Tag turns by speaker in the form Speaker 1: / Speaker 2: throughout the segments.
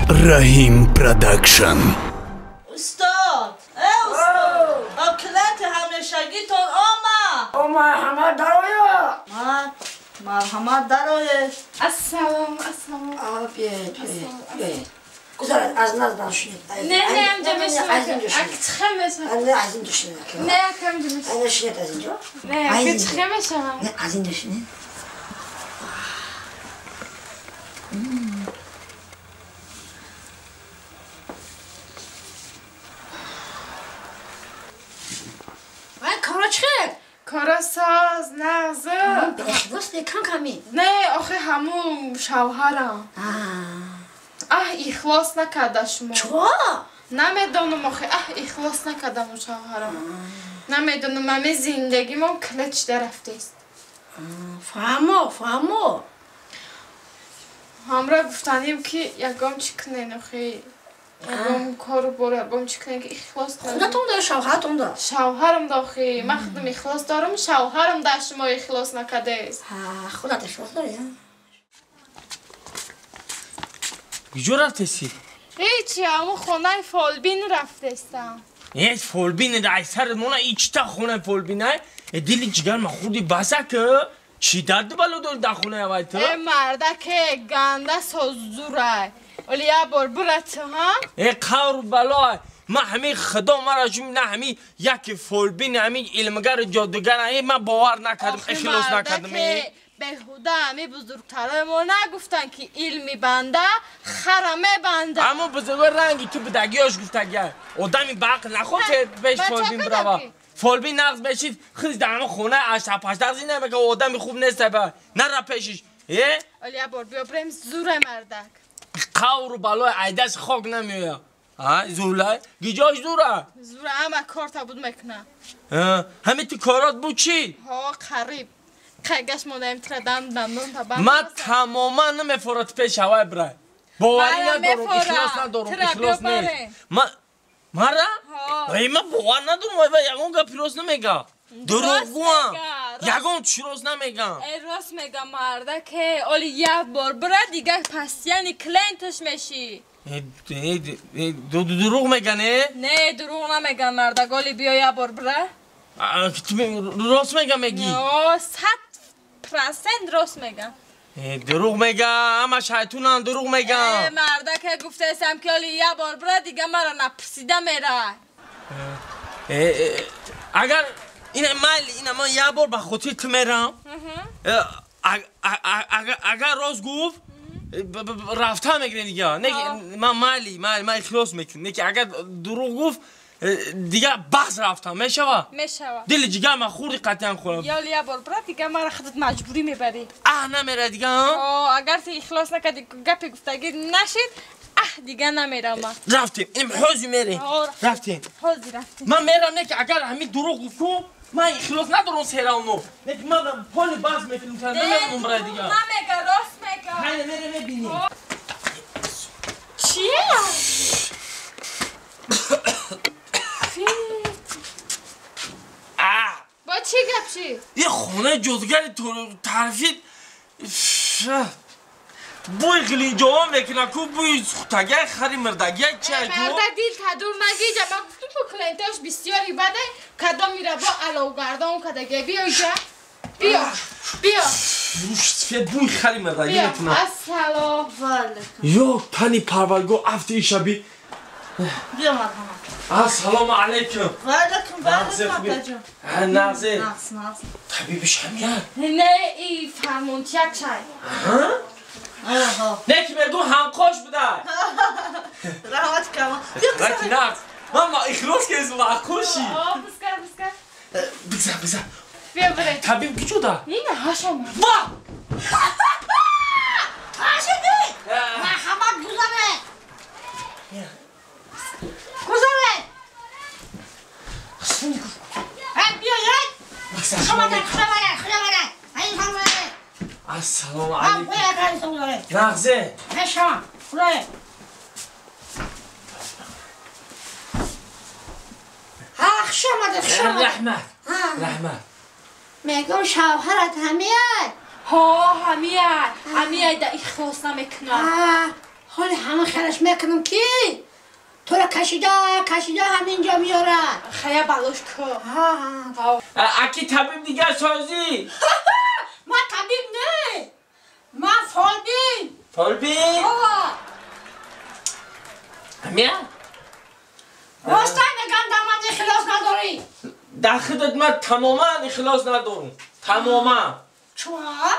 Speaker 1: Раҳим Продакшн.
Speaker 2: Устод, э устод, клиенти ҳамешагитон омад.
Speaker 3: Омад, ҳама дарояд.
Speaker 2: Марҳамат, дароед.
Speaker 4: Ассалом, ассалом.
Speaker 3: Биёед, биёед, биёед. Гузаред, аз назд шунед.
Speaker 4: Не, не, амҷа мешавад.
Speaker 3: Аз инҷо шунед.
Speaker 4: Чӣ мешавад?
Speaker 3: Не, аз инҷо шунед.
Speaker 4: Не, амҷа мешавад.
Speaker 3: Не, шунед аз инҷо.
Speaker 4: Не, чӣ мешавад?
Speaker 3: Не, аз инҷо шунед.
Speaker 4: Кора соз, нағз.
Speaker 3: Ихлос не, кам ками.
Speaker 4: Не, охи ҳамун шавҳарам. Аҳ, ихлос накарда шумо.
Speaker 3: Чо?
Speaker 4: Намедонам охи, аҳ, ихлос накардам шавҳарам. Намедонам, ҳами зиндагимон клечда рафтест.
Speaker 3: Фаҳмо, фаҳмо.
Speaker 4: Ҳамра гуфтанем ки ягон чӣ кунен охи. Ягон кору бор, ягон чӣ кунен ки ихлос кунем.
Speaker 3: Худатон да, шавҳаратон да?
Speaker 4: Шавҳарам да охи, ман худам ихлос дорам, шавҳарам да шумо ихлос накардест.
Speaker 3: Ҳа, худат ихлос дорӣ, ҳа?
Speaker 5: Куҷо рафтеси?
Speaker 4: Ҳечи, ҳамун хонаи фолбин рафтестам.
Speaker 5: Ҳеч фолбин, ай сарат мона ичта хонаи фолбин, ай? Э, дили ҷигар ма хурди баса ки? Чӣ дарду бало дори дар хонаи аввал ту?
Speaker 4: Э, мардаке, ганда соззурай. Оли як бор бират, ҳа?
Speaker 5: Э, қавру бало, ман ҳамин худо мара ҷум на ҳамин яки фолбин, ҳамин илмгар ҷодугар, э, ман бовар накардам, ихлос накардам.
Speaker 4: Беҳуда ҳами бузургтарои мо нагуфтанд ки илми банда хара мебанда.
Speaker 5: Аммо бузурго ранги ту будагиёш гуфтагия. Одами баақл наход пеш фолбин бирава. Фолбин нағз мешид, худш дар ҳамон хона аштапашта зина мека одами хуб нест нара пешиш. Э?
Speaker 4: Оли як бор биё бирем зуре мардак.
Speaker 5: Қавру балои айдаш хок намеояд. Ҳа, зулай? Гиҷош зура?
Speaker 4: Зура, ҳама корта буд мекунам.
Speaker 5: Ҳами ту корот буд чӣ?
Speaker 4: Ҳо, қариб. Қайгаш модаем тира дам дандон табанд.
Speaker 5: Ман тамоман намефорад пеш ҳавай бирай. Боварӣ надорам, ихлос надорам, ихлос нест. Ман мара? Эй, ман бовар надорам, вай ягон гапи рост намега. Дурӯғгӯам. Ягон чӣ рост намегам.
Speaker 4: Э, рост мега мардаке. Оли як бор бира, дигар пастияни клиенташ мешӣ.
Speaker 5: Дурӯғ мега, не?
Speaker 4: Не, дурӯғ намеган мардак. Оли биё як бор бира.
Speaker 5: Рост мега мегӣ?
Speaker 4: О, 100% рост мегам.
Speaker 5: Дурӯғ мега, ҳама шайтонанд, дурӯғ мегам.
Speaker 4: Э, мардаке гуфтаестам ки оли як бор бира, дигар мара напурсида мера.
Speaker 5: Агар ина майли, ина ман як бор ба хотири ту мерам. Агар рост гуфт, рафта мегирем дигар. Не, ман майли, майли, ман ихлос мекунам. Не ки агар дурӯғ гуфт, дигар баҳс рафтам, мешава?
Speaker 4: Мешава.
Speaker 5: Дили ҷигар ман хурди қатъиян хӯрам.
Speaker 4: Ёли як бор бира, дигар мара худат маҷбурӣ мебарӣ.
Speaker 5: Аҳ, намера дигар, ҳа?
Speaker 4: О, агар ту ихлос накардӣ, гапи гуфтагӣ нашид, аҳ, дигар намерам ман.
Speaker 5: Рафтем, ин ҳозир мерем. Рафтем.
Speaker 4: Ҳозир рафтем.
Speaker 5: Ман мерам, не ки агар ҳамин дурӯғ гуфт ку, ман ихлос надорам серавно. Не ки ман поли баҳс мекунам, намемонам бирай дигар.
Speaker 4: Намега, рост мега.
Speaker 5: Хайр, мерем мебинем.
Speaker 4: Чия? Бо чӣ гап чӣ?
Speaker 5: Е хонаи ҷодугари тарфид бӯи ғилинҷоҳо мекунад ку, бӯи сухтагия, хари мирдагия чия ку?
Speaker 4: Марда дил тадур нагиҷа, ман гуфтум ку клиенташ бисёри бадай, кадом мира бо аловгардон кадагия. Биё иҷа, биё, биё.
Speaker 5: Рӯш сифет бӯи хари мирдагия мекунад.
Speaker 4: Ассалому алайкум.
Speaker 5: Ё тани парвардигор афти ишаби.
Speaker 2: Биё марҳамат.
Speaker 5: Ассалому алайкум.
Speaker 2: Ва алайкум, ва алайкум, акаҷон.
Speaker 5: Нағзе.
Speaker 2: Нағз, нағз.
Speaker 5: Табибиш ҳамия?
Speaker 4: Не, и фармонтияк чай.
Speaker 2: Аҳа.
Speaker 5: Не ки мегӯм ҳамқош буда.
Speaker 2: Раҳмат кама.
Speaker 5: Раки нағз. Ман ма ихлос кардам маъқулши.
Speaker 4: О, бизгар, бизгар.
Speaker 5: Бизар, бизар.
Speaker 4: Биё бирем.
Speaker 5: Табиб куҷода?
Speaker 4: Ина ҳашам.
Speaker 5: Ва!
Speaker 3: Ҳашиди! Марҳамат, гузаре! Гузаре! Биёед! Худо худо худо. Ин фармоед.
Speaker 5: Ассалому алайкум.
Speaker 3: Нағзе.
Speaker 5: Нағзе.
Speaker 3: Худо. Ҳа, хуш омадед, хуш омадед.
Speaker 5: Раҳмат. Раҳмат.
Speaker 3: Мегӯм шавҳарат ҳамияд?
Speaker 4: Ҳо, ҳамияд. Ҳамияд да ихлос намекунад.
Speaker 3: ҳоли ҳама хелаш мекунам ки туро кашида кашида ҳаминҷо меорад.
Speaker 4: Хая балош ку.
Speaker 3: Ҳа.
Speaker 5: Аки табиб дигар созӣ.
Speaker 3: Ман табиб не. Ман фолбин.
Speaker 5: Фолбин?
Speaker 3: Ҳа.
Speaker 5: Ҳамия?
Speaker 3: Роста мегам дар ман ихлос надорӣ.
Speaker 5: Дар худат ман тамоман ихлос надорам. Тамоман.
Speaker 3: Чуа?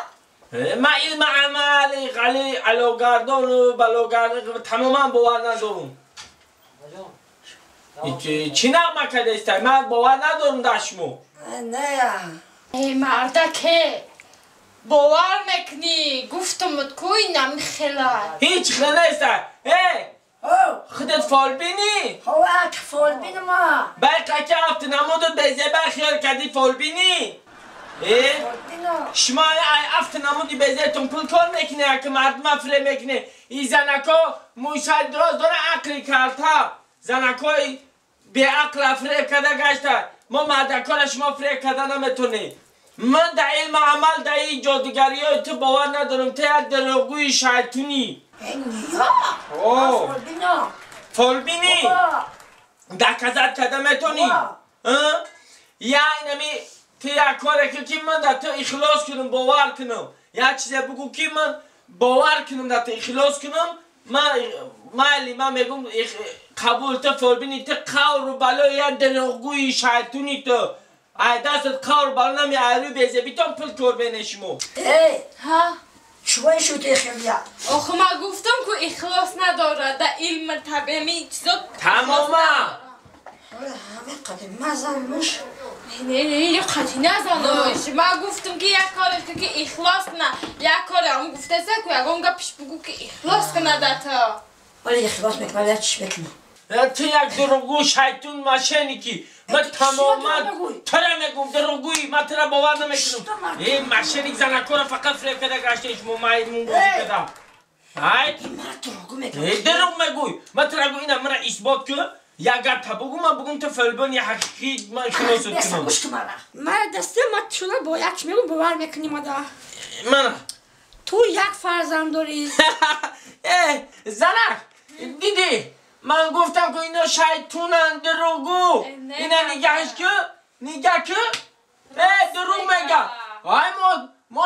Speaker 5: Ман илми амал, ғали алогардону балогардон тамоман бовар надорам. Чӣ нағма кардастай? Ман бовар надорам дар шумо.
Speaker 3: Не.
Speaker 4: Эй мардаке, бовар мекунӣ? Гуфтамут ку инам хела.
Speaker 5: Ҳеҷ хела нестай. Эй, худат фолбинӣ?
Speaker 3: Ҳо, фолбинам.
Speaker 5: Бай қаки ҳафт намудут безеба хиёл кардӣ фолбинӣ? Шумо ҳафт намуди безетон пул кор мекунӣ, ки мардума фиреб мекунӣ. И занако мӯйсари дроз дора ақли карта. Занакои беақла фиреб карда гашта. Мо мардакора шумо фиреб карда наметонем. Ман дар илму амал, дар ин ҷодугариҳои ту бовар надорам. Ту як дурӯғгӯи шайтунӣ. Фолбинӣ? Доказат карда метонӣ? Я инами ту як коре кун ки ман дар ту ихлос кунам, бовар кунам. Як чизе бугӯ ки ман бовар кунам, дар ту ихлос кунам. Майли, ман мегӯм қабул, ту фолбинӣ, ту қавру балои як дурӯғгӯи шайтунӣ ту. Ай дастат қавру бало нами айрӯи безебитон пул кор бене шумо.
Speaker 3: Эй!
Speaker 4: Ҳа?
Speaker 3: Чувои шуд ихлия?
Speaker 4: Охо ман гуфтам ку ихлос надорад, дар илми табиами чизо
Speaker 5: тамоман.
Speaker 3: Ҳама қадим мазанмуш.
Speaker 4: Не, не, не, қади назануш. Ман гуфтам ки як коре ки ихлос на, як коре ҳам гуфтаса ку ягон гапиш бугу ки ихлос кунада ту.
Speaker 3: Вале ихлос мекунам, я чиш мекунам.
Speaker 5: Ту як дурӯғгӯ шайтун мошенники. Ман тамоман тура мегӯм дурӯғгӯӣ, ман тура бовар намекунам. Э, мошенник занакора фақат фиреб карда гаштаи шумо маймун бозӣ карда. Ай?
Speaker 3: Ман дурӯғгӯ мегӯм.
Speaker 5: Э, дурӯғ мегӯй. Ман тура гӯ ина мана исбот кун. Як гап та бугӯ, ман бугӯм ту фолбини ҳақиқӣ, ман ихлосат кунам.
Speaker 3: Гӯш кун мана. Ман дасте ман чуна бо як чӣ мегӯм бовар мекунӣ мада.
Speaker 5: Мана.
Speaker 3: Ту як фарзанд дорӣ.
Speaker 5: Э, занак, дидӣ? Ман гуфтам ки ино шайтунанд, дурӯғгӯ. Ина нигаҳш ку, нигаҳ ку. Э, дурӯғ мега. Ай мо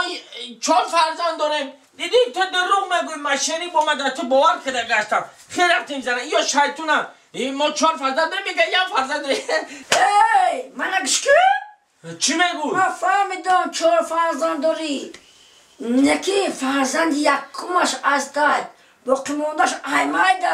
Speaker 5: чор фарзанд дорем. Дидӣ ту дурӯғ мегӯӣ, мошенник бо ман дар ту бовар карда гаштам. Хел рафтем зана, иё шайтунанд. Мо чор фарзанд дорем, мега як фарзанд дорем.
Speaker 3: Эй, мана гӯш кун.
Speaker 5: Чӣ мегӯй?
Speaker 3: Ман фаҳмидам чор фарзанд дорӣ. Неки фарзанди якумаш аз тай, боқимондааш аймайда.